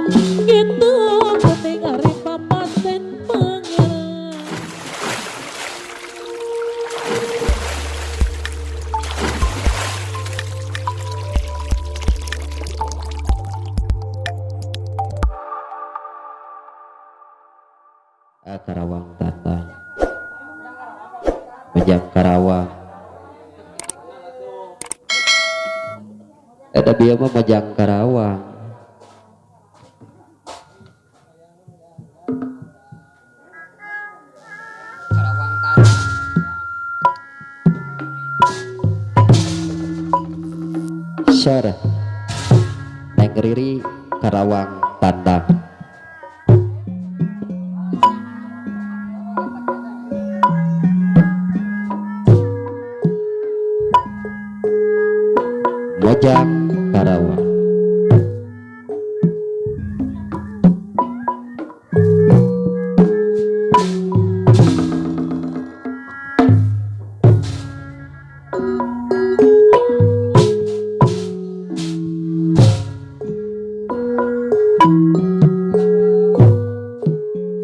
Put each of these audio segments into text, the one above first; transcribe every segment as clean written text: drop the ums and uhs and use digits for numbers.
Gitu penting ari papasen pangeran. Karawang datang Mojang Karawang eta bieu mah Mojang Karawang. Karawang tanah. Syar Neng Riri Karawang Tandang. Mojang Karawang.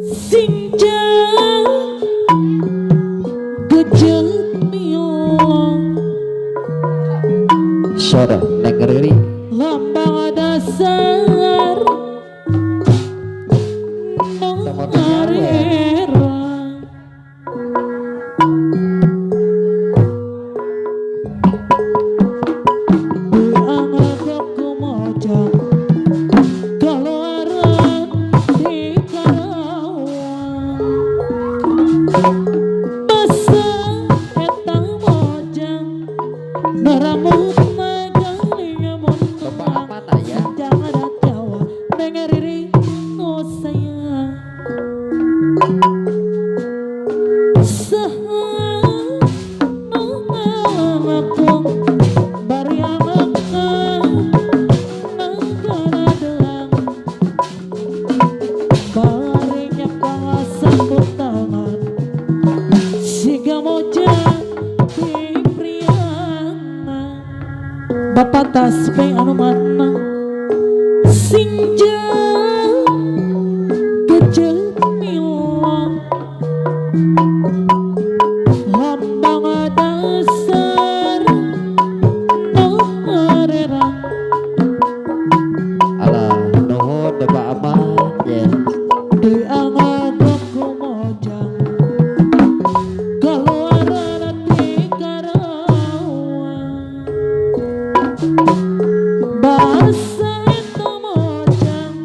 Sinjang gejeut milong Syar Neng Riri lambang dasar Sama arera. Dianggap kumojang keluaran di Karawang. Basa eta mojang rambut magaling Bapak muntang. apa ya? Jangan ada Jawa Neng Riri nu sayang. Saha nu ngalangkung bari angkat nagara delang. Bari nyepang sapu tangan siga mojang di priangan. Bapak tasbih anu mana sinjang gejeut milong lambang dasar nu arerang. Alah nuhun Bapak Ahmad ya. Dianggap kumojang keluaran di Karawang. Basa eta mojang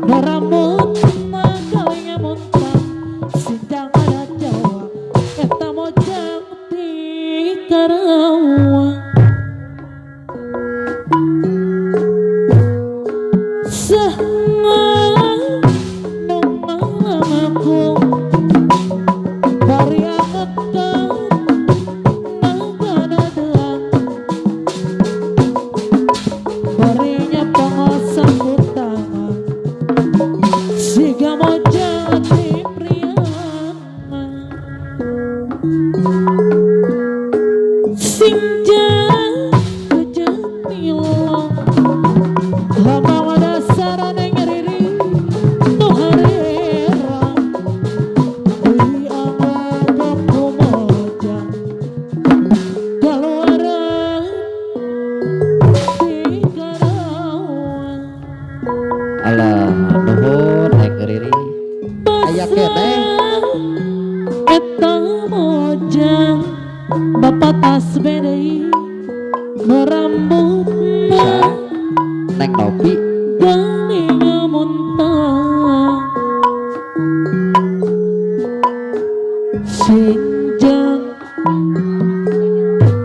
rambut magaling muntang. Sinjang ada Jawa eta mojang di Karawang. Saha nu ngalangkung bari angkat nagara delang. Bari nyepong sapu tangan siga mojang di priangan. Sinjang gejeut milong lambang dasar Neng Riri nu harerang. Dianggap kumojang keluaran di Karawang. Alah nuhun Neng Riri. Aya Basa keneh. eta mojang bapak tasbih deui rambutna Sa Neng Nopi galing muntang. Sinjang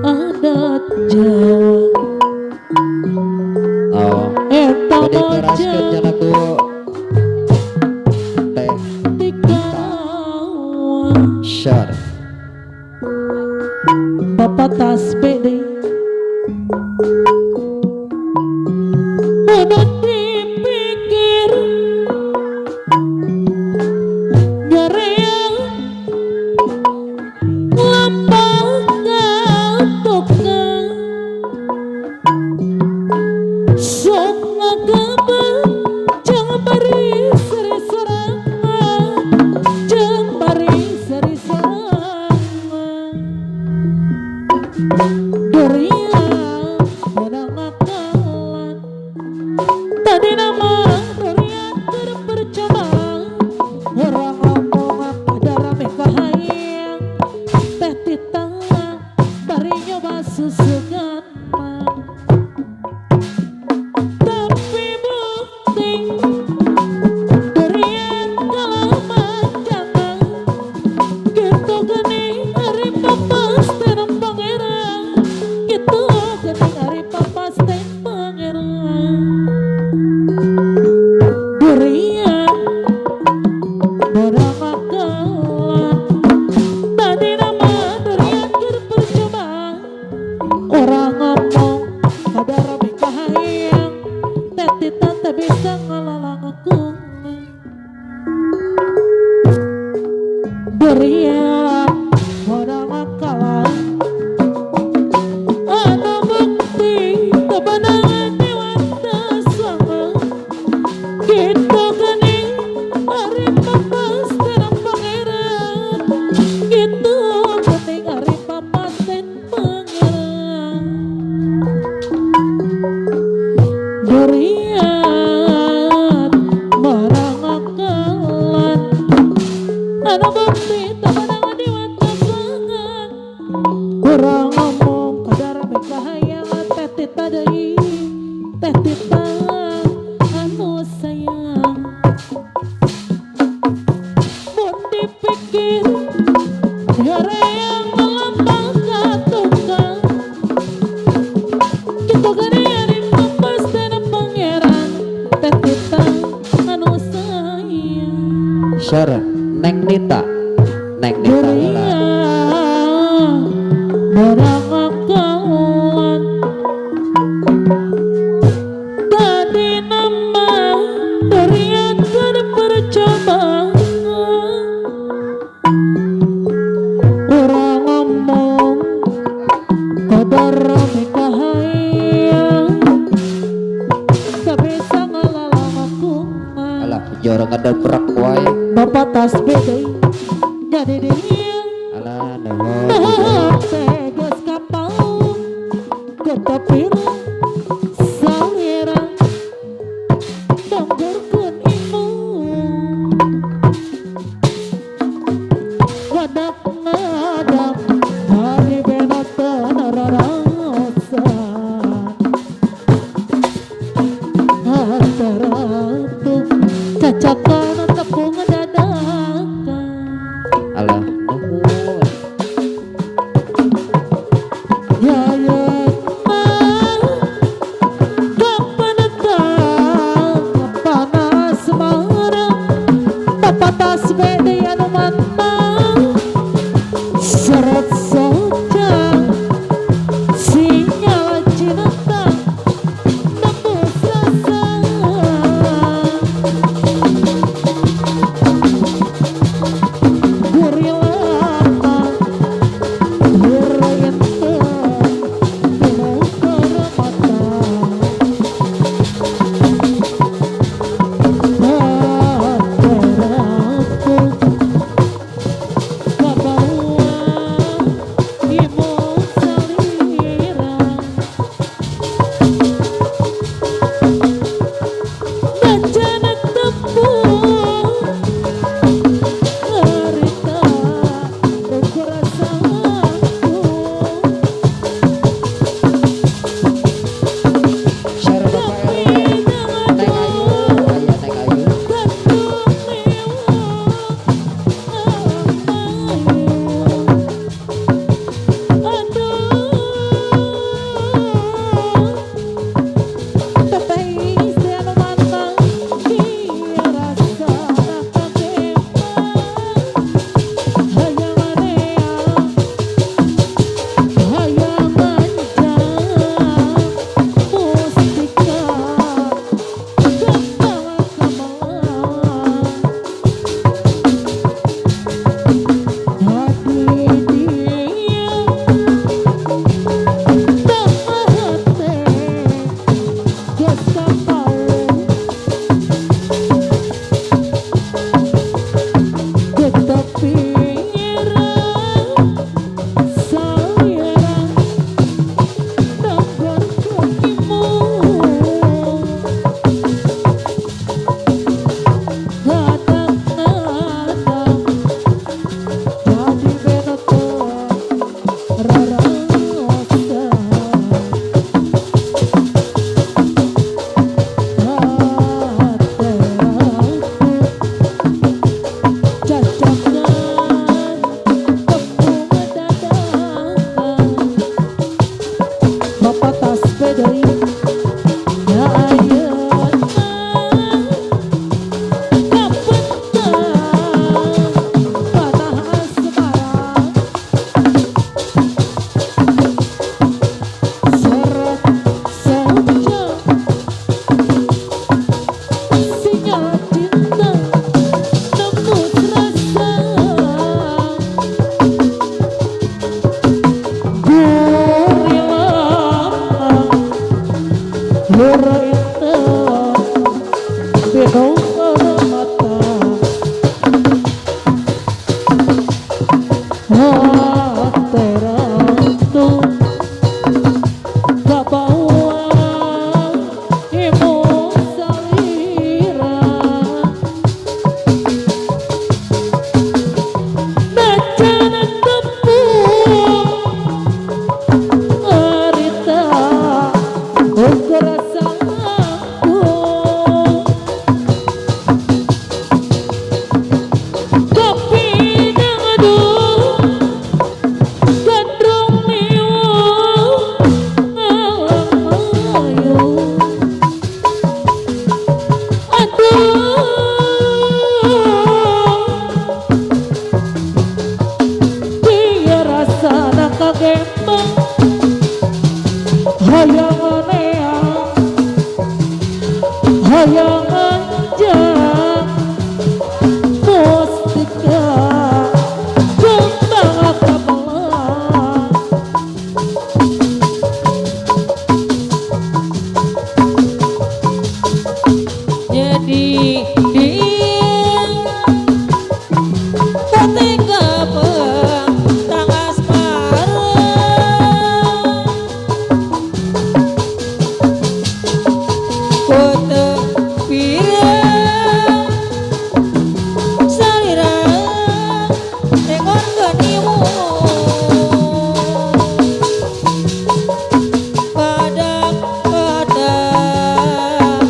adat Jawa oh eta bade teraskeun mojang cenah ku teh di Karawang. Syar Bapak tas Kita geuning ari papasten pangeran. Gitu geuning ari papasten pangeran. Duriat marang akalan anu bakti tapanang diwata sangan. Kurang ngomong kadar mikahayang teh tita deui teh tita anu sayang. Mun dipikir yang melambang ka tukang. Kitu geuning ari papasten pangeran teh tita anu sayang. Syar Neng Nita, Neng Nita heula. Barang akalan tadi nama durian keur percobaan. Urang ngomong kadar mikahayang teu bisa ngalalamakuman. Alah jorong ngedebrak wae. Bapak tasbih deui jadi dia. Alah nuhun. Tegas kapal ketepir salira donggorkeun imu wadak ngadap hari benoten raraosan hateratu cacakan tepung dadakan. Alah nuhun. Yayat mah Tino mata Teratu Kabawa Imu salira Nacana tepung Arita Ukerasa aku Kopi dangdu Gandrung miwu Alam ayu Aduh Dia rasana kagembang Hayang aneang Hayang anjang Mustika Kembang akabelang Jadi ding ketika tangas marang kote pirang salira nengon genimu kadang-kadang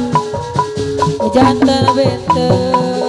jantan benten.